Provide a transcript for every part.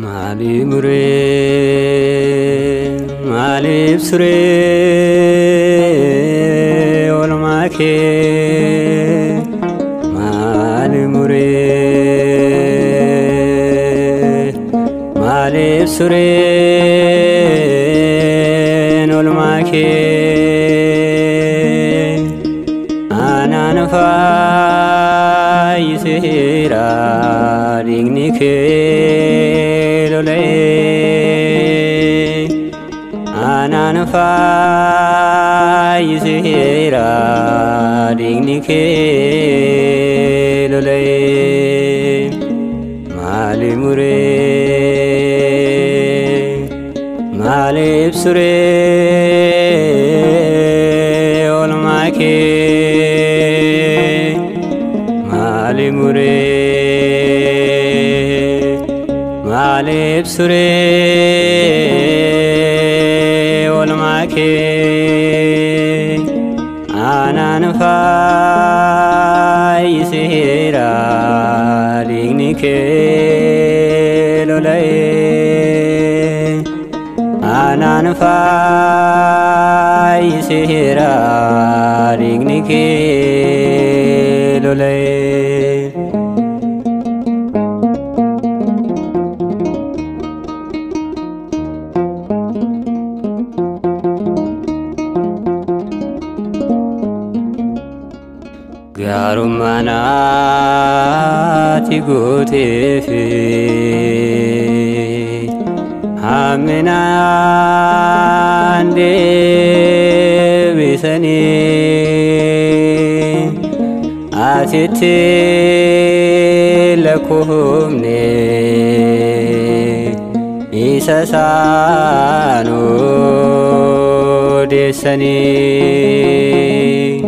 Maali muree maaliif suree oolmaa kee maali muree maaliif sureen oolmaa kee anaan fayyiseera dhiigni kee lola'ee anaan fayyiseera dhiigni kee lola'ee maali muree maaliif suree oolmaa kee maali muree maaliif suree oolmaa kee anaan fayyiseera dhiigni kee lola'ee anaan fayyiseera dhiigni kee lola'ee. Gaarummaa naati gooteef hamminaan deebisanii atitti lakkoofne isa isaan odeessanii.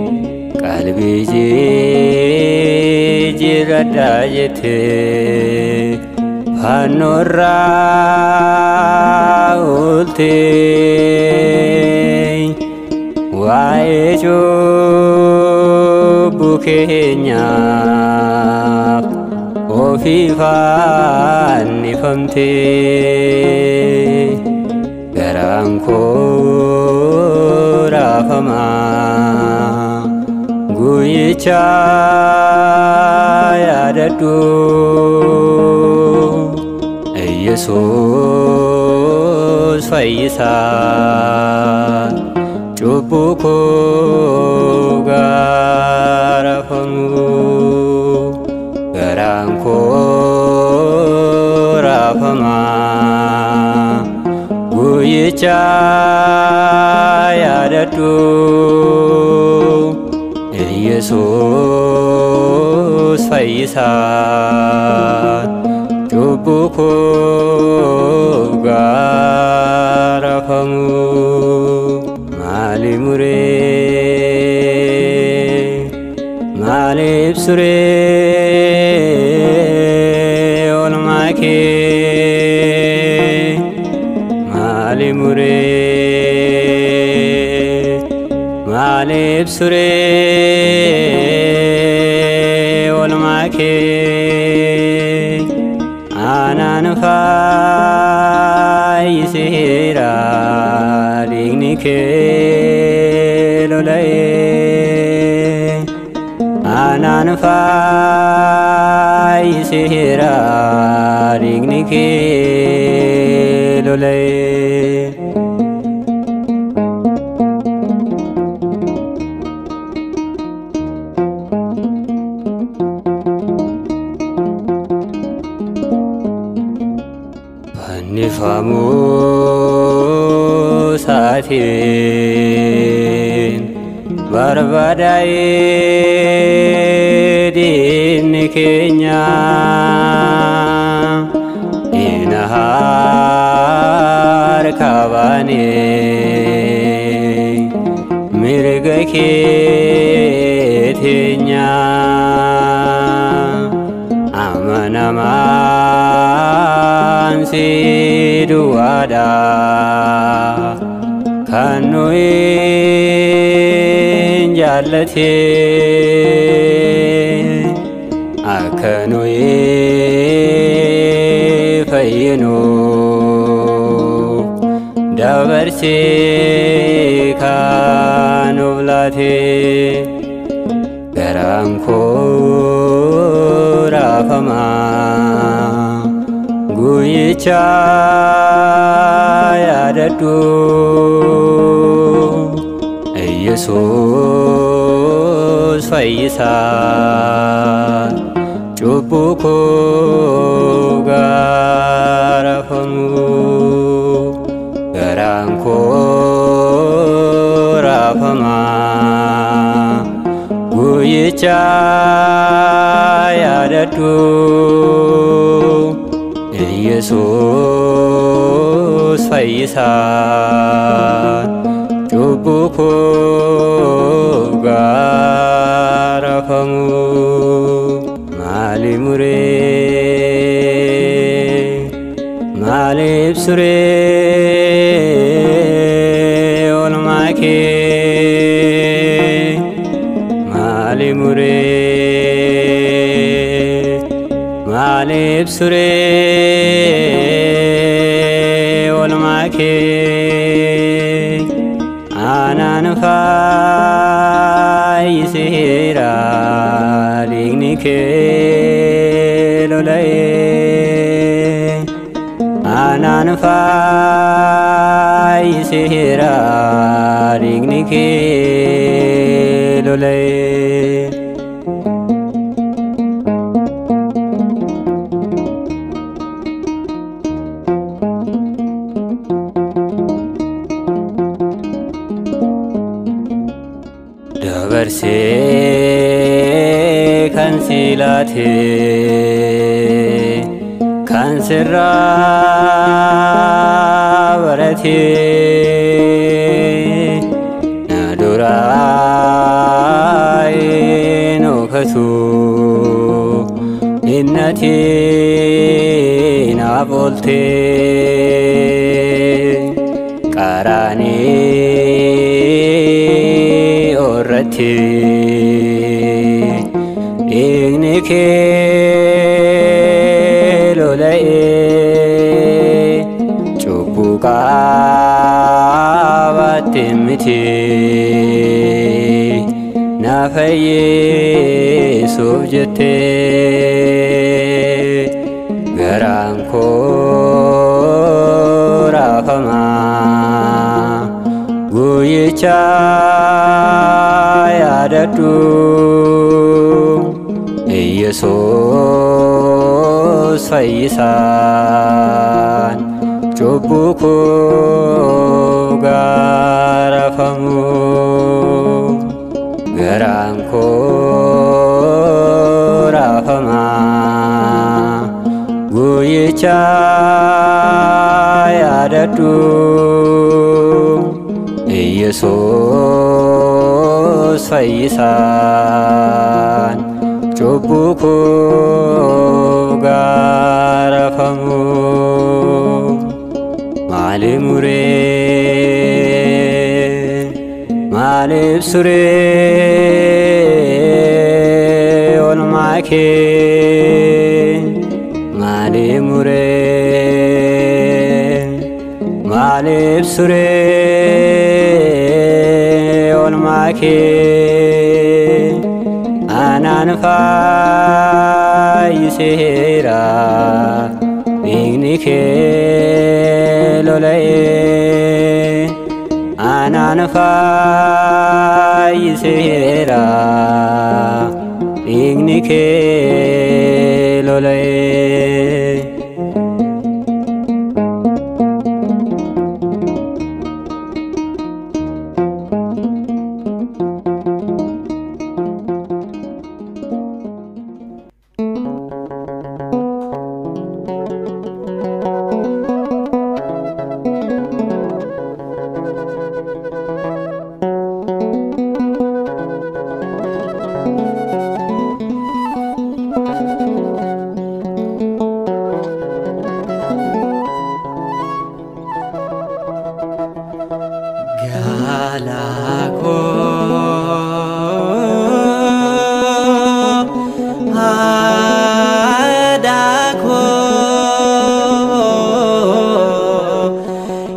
Qalbii jijjiirradhaa jettee fannoorraa ooltee waa'ee cubbuu keenyaaf ofii fannifamtee garaan koo raafamaa guyyicha yaadadhu Yesuus fayyisaa cubbuu koo gaarafamu garaan koo raafamaa guyyicha yaadadhu Yesuus fayyisaa cubbuu koo gaarafamu maali muree maaliif suree oolmaa kee maali muree maaliif suree oolmaa kee anaan fayyiseera dhiigni kee lola'ee anaan fayyiseera dhiigni kee lola'ee. Fannifamuu isaatiin barbadaa'ee diinni keenya diina harka baanee mirga kee teenya amanamaan Si duwwaadha kan nuyi jaallate akka nuyi fayyinu dabarsee kan nuuf laate. Garaan koo raafamaa guyyicha yaadadhu, Yesuus fayyisaa cubbuu koo gaarafamu. Garaan koo raafamaa guyyicha yaadadhu, Yesuus fayyisaa cubbuu koo gaarafamu. Maali muree maaliif suree oolmaa kee, maali muree maaliif suree oolmaa kee, aanaan fayyiseera dhiigni kee lola'ee, aanaan fayyiseera dhiigni kee lola'ee. Dabarsee kan si laate kan sirraa barate na duraa hin ookatu, innati naaf oolte qaraanii irratti dhiigni kee lola'ee cubbuu qaabatte miti na fayyisuuf jettee. Garaan koo raafamaa guyyicha yaadadhu, Yesuus fayyisaan cubbuu koo gaarafamu. Garaan koo raafamaa guyyicha yaadadhu, Yesuus fayyisaan cubbuu koo gaarafamu. Maali muree maaliif suree oolmaa kee, maali muree maaliif suree oolmaa kee, aanaan fayyiseera dhiigni kee lola'ee, aanaan fayyiseera dhiigni kee lola'ee. Galaa koo haadha koo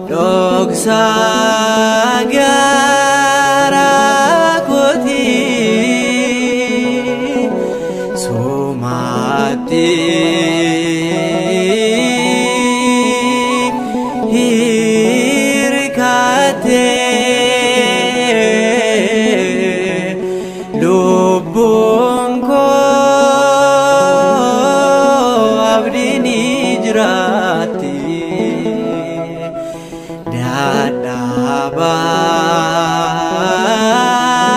dhoksaa garaa kootii sumaatti hirkattee lubbuun koo abdiin jiraatti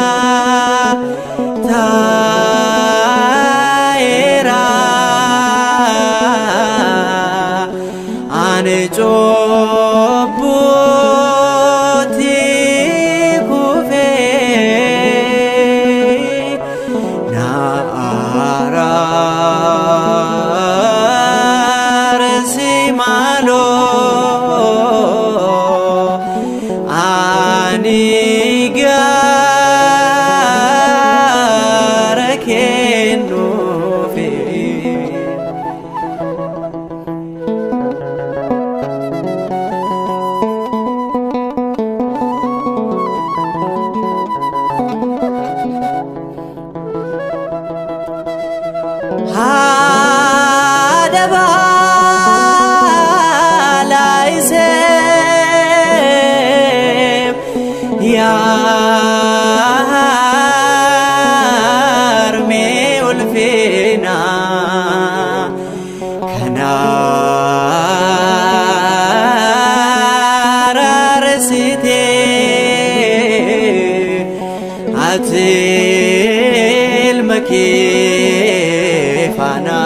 dadhabaa taa'eera ani cubbuutti kufee na araarsi maaloo ani gara kennuufi. Haadha baala isee yaarmee ulfina kana raarsitee ati ilma kee faana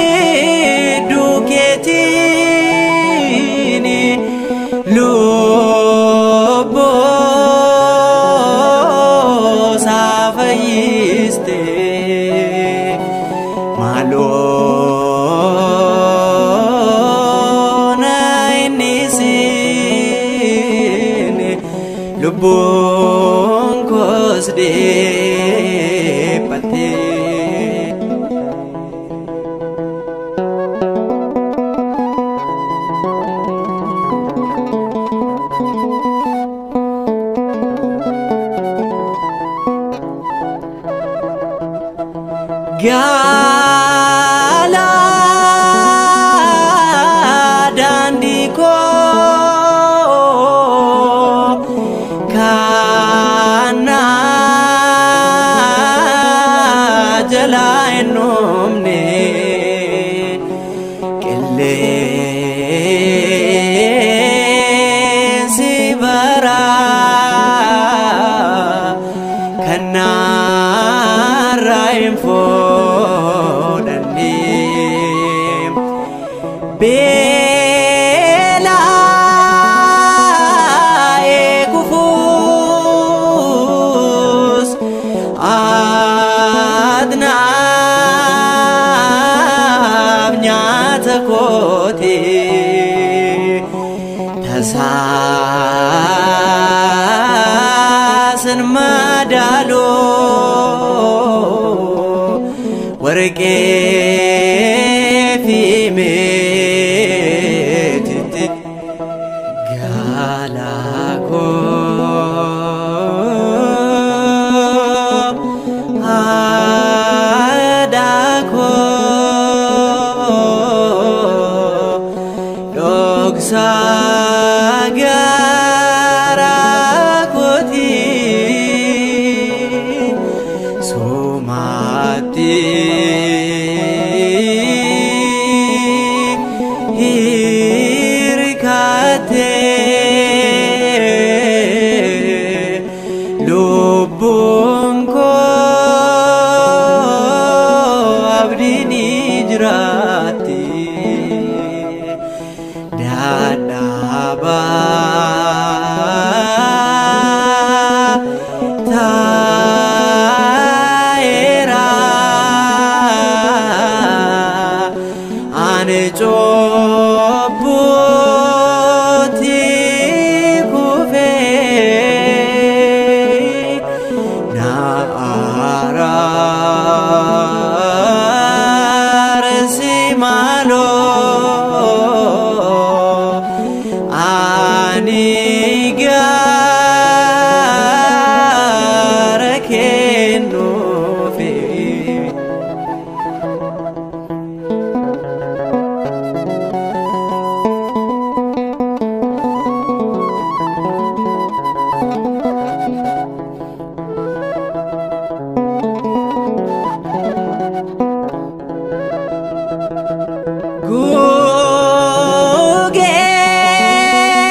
gaaddidduu keetiin lubbuu isaa fayyiste maaloo na innisin lubbuun koos dhiphatte. Gala daandii koo kana jalaa hin dhumne qilleensi baraa kanarraa hin fuudhanne beela'ee kufuus adnaaf nyaata kooti tasaasin madaaluu warqee fi meetitti galaa koo haadha koo dhoksaa garaa kootii sumaatti hirkattee lubbuun koo abdiin jiraatti dadhabaa taa'eera. Araarsi maaloo ani gaara kennuufi.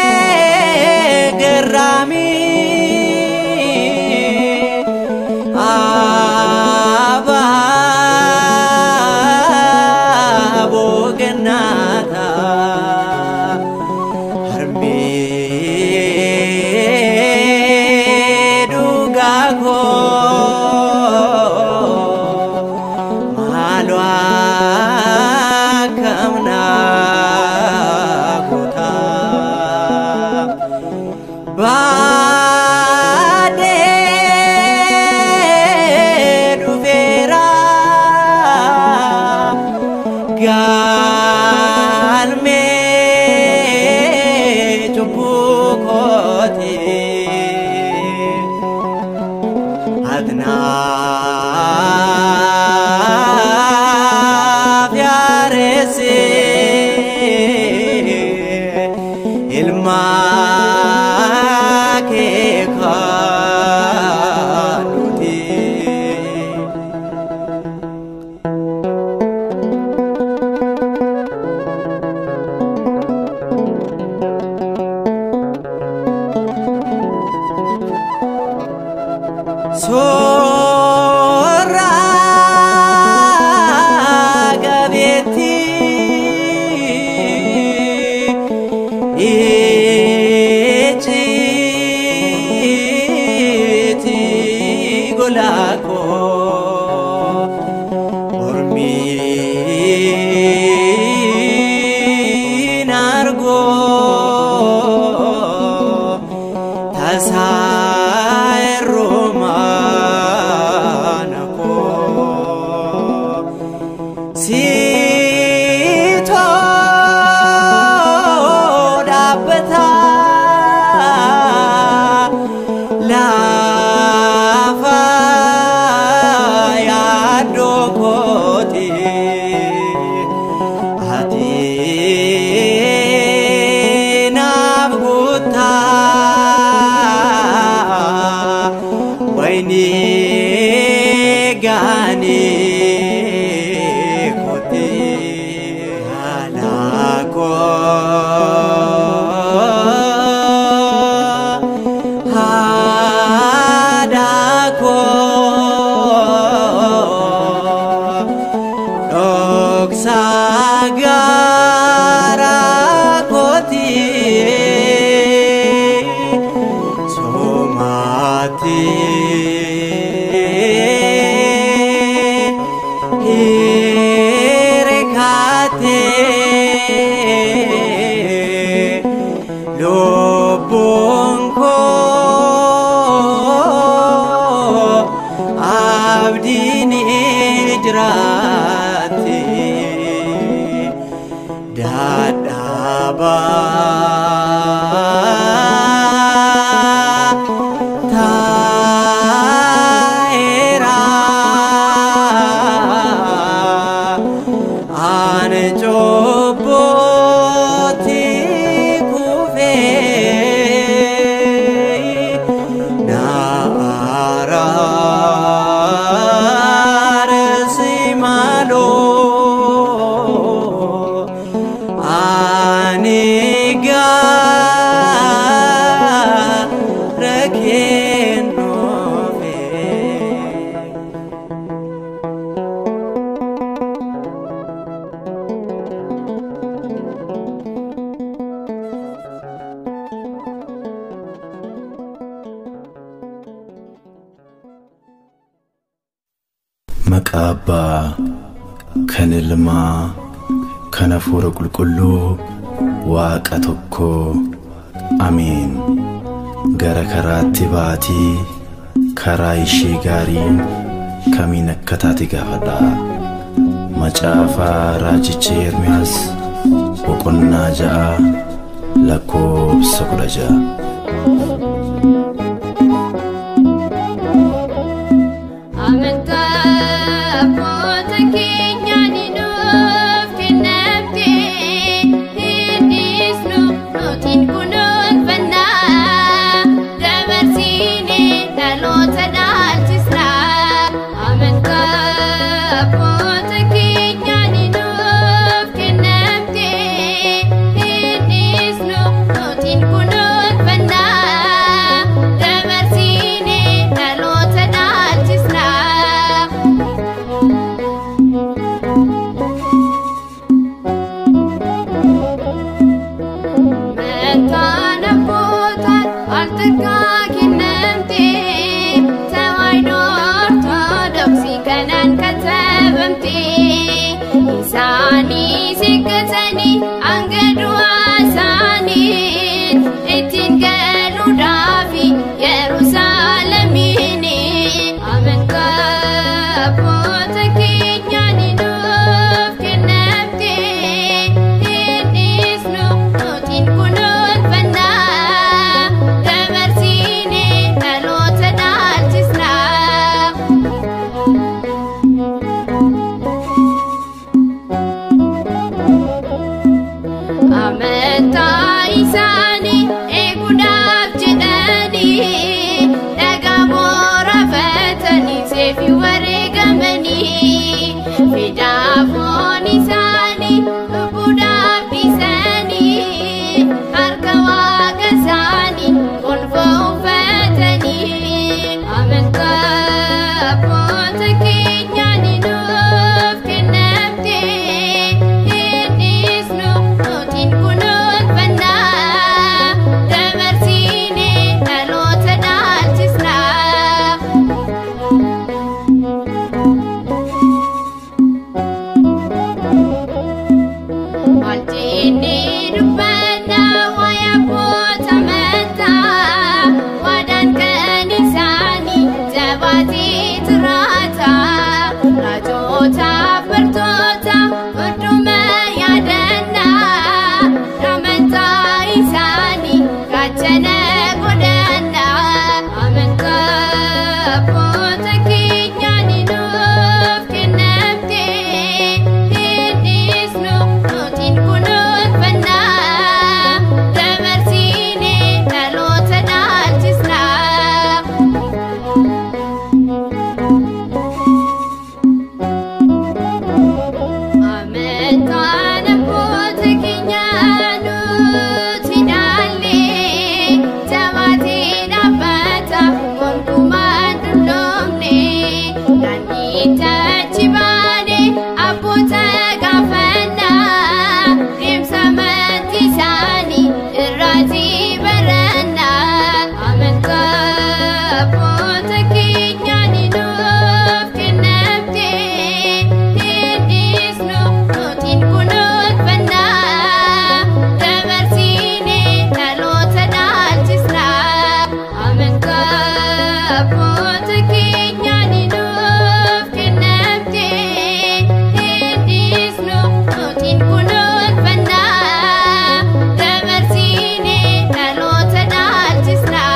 Gugee garraamii abaaboo gannaataa harmee dhugaa koo maaloo akkam naa goota baadhee dhufeera galmee cubbuu kooti. Adnaaf yaaresse ilma kee kaadhuti. Soora gabeetti icciitii golaa koo ormiin argoo tasaa erromaana koo siitoo dhaabbata lafa yaaddoo kooti ati naaf guutaa wayni gaanii kooti haadha koo haadha koo dhoksaa garaa kooti somaatti hirkaatee lubbuun koo abdiin jiraatti dadhabaa taa'eera ani cubbuutti kufee na araarsi maaloo ani gaara kennuufi. Maqaa Abbaa kan Ilmaa kan Hafuura Qulqulluu Waaqa tokkoo Ameen. Gara karaatti baatii karaa ishee gaarii kamiin akka taate gaafadhaa. Macaafa Raajicha Ermiyaas boqonnaa 6 lakkoofsa 16. Amantaa abboota keenyaan nuuf kennamte innis nutiin kunuunfannaa dabarsinee dhaloota dhaalchisnaa. Amantaa abboota keenyaan nuuf kennamte innis nutiin kunuunfannaa dabarsinee dhaloota dhaalchisnaa. Mantaan abbootaan al takkaa kennamte Tawaahidoo Ortodoksii kanaan katabamte isaanis eeggatanii hanga du'aa isaanii ittiin galuudhaaf Yerusaalemiin. Amantaa abboota keenyaan nuuf kennamte innis nutiin kunuunfannaa dabarsinee dhaloota dhaalchisnaa. Amantaa isaanii eeguudhaaf jedhanii dhagaa moorafatanii seefi wareegamanii fidaa foon isaanii lubbuudhaaf dhiisanii harka waaqa isaanii gonfoo uffatanii. Amantaa abboota keenyaan nuuf kennamte innis nutiin kunuunfannaa dabarsinee dhaloota dhaalchisnaa. Waljinni dubbannaa waa'ee abboota amantaa waadaan kan isaanii jabaatee jiraata. Raajootaaf bartoota hunduma yaadannaa amantaa isaanii gaachana godhannaa. Amantaa abboota keenyaan nuuf kennamte innis nutiin kunuunfannaa dabarsinee dhaloota dhaalchisnaa. Amantaan abboota keenyaa nuti dhaalle jabaatee dhaabbata gonkumaan dulloomne daandii achi baane abboota gaafannaa deemsa amantii isaanii irraatii barannaa. Amantaa abboota keenyaan nuuf kennamte innis nutiin kunuunfannaa dabarsinee dhaloota dhaalchisnaa. Amantaa abboota keenyaan nuuf kennamte innis nutiin kunuunfannaa dabarsinee dhaloota dhaalchisnaa.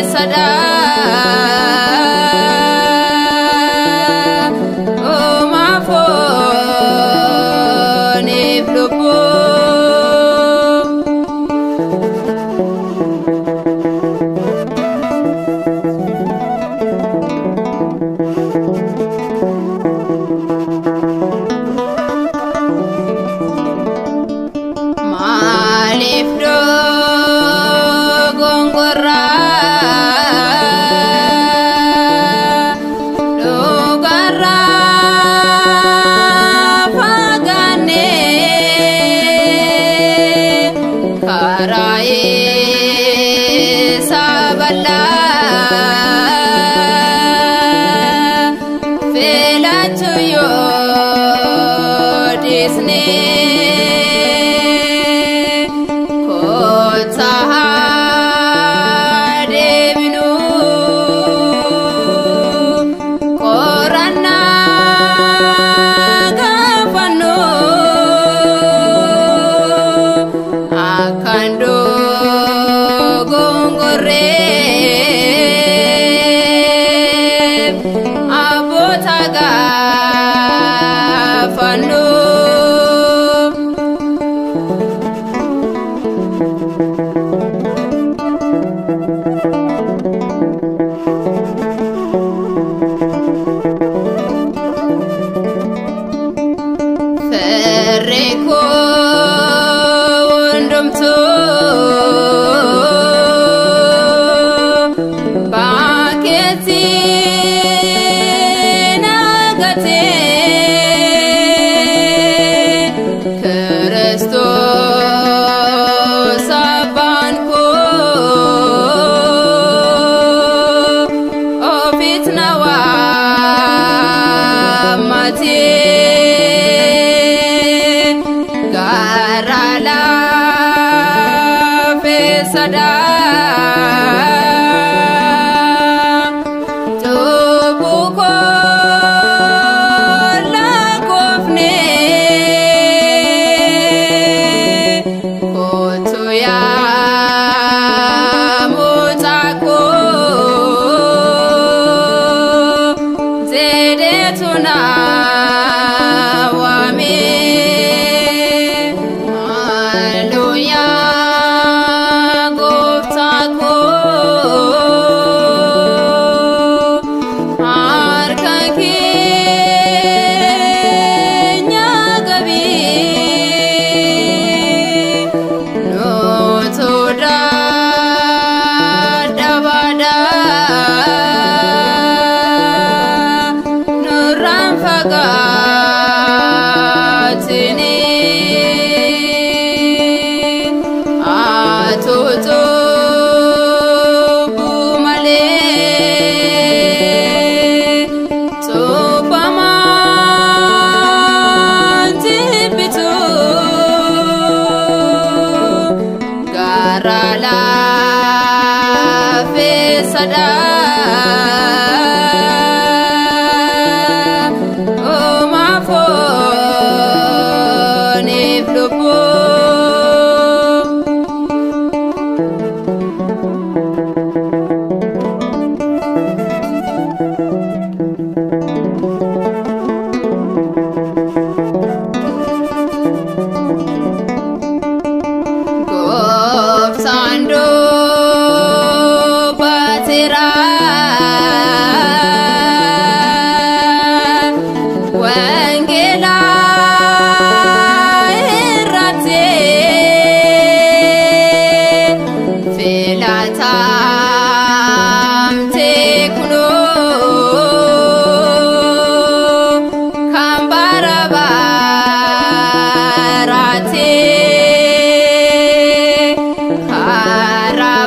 Sadaa uumaa fooniif lubbuu. Maaliif dogongorraa dhugarraa fagaannee karaa isa bal'aa filachuu yoo dhiisne kottaa haa deebinu qorannaa gaafannu akkaan dogongorreef abboota gaafannu. Ferre koo hundumtuu baakkeetti nagatee Kiristoos abbaan koo ofitti na waammatee gara laafee sadaa cubbuu koo lakkoofnee kottu yaa mucaa koo jedheetu na waame. Maaloo yaa gooftaa koo harka keenya qabii nutu dadhabaadha nurraan fagaatini ati cubbuu malee cubbamaan jibbitu gara laafee sadaa uumaa fooniif lubbuu. Gooftaan dubbateera wangeela irratti filatamte kunoo kan bara baraati. Karaa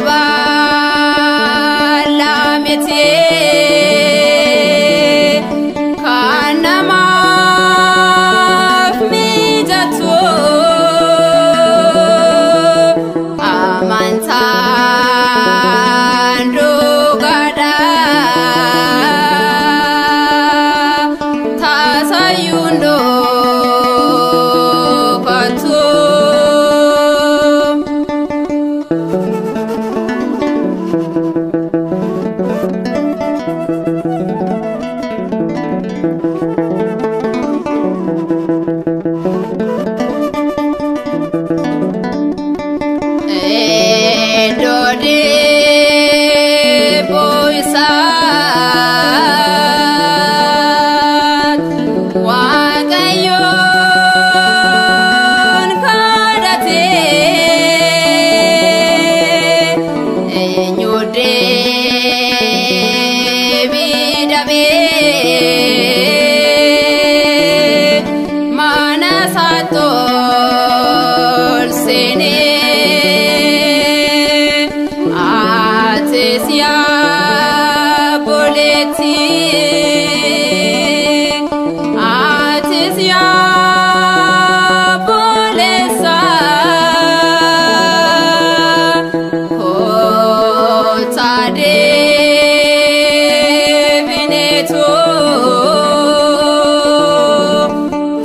bal'aa miti kan namaaf mijatu amantaan dhugaadha tasayyuu hin dhokatu. Atis yaa boleetti, atis yaa boleessa, kottaa deebineetu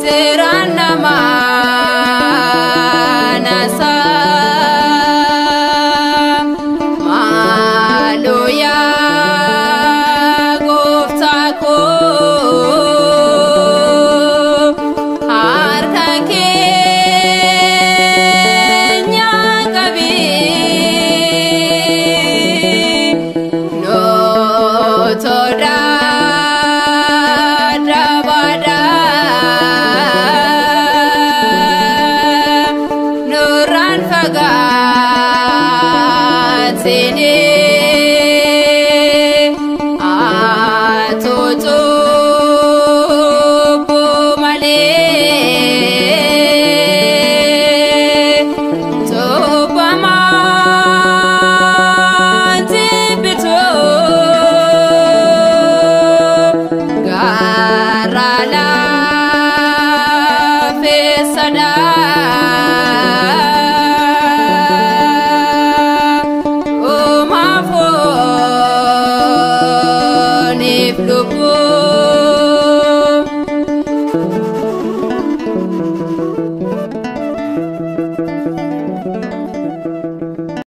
seeraan namaa naasaa. Maaloo yaa gooftaa koo, harka keenya qabii, nootoo dadhabaadhaa, nurraan fagaatini. Atoo cubbuu malee, cubbamaan jibbitoo, gara laafessadha.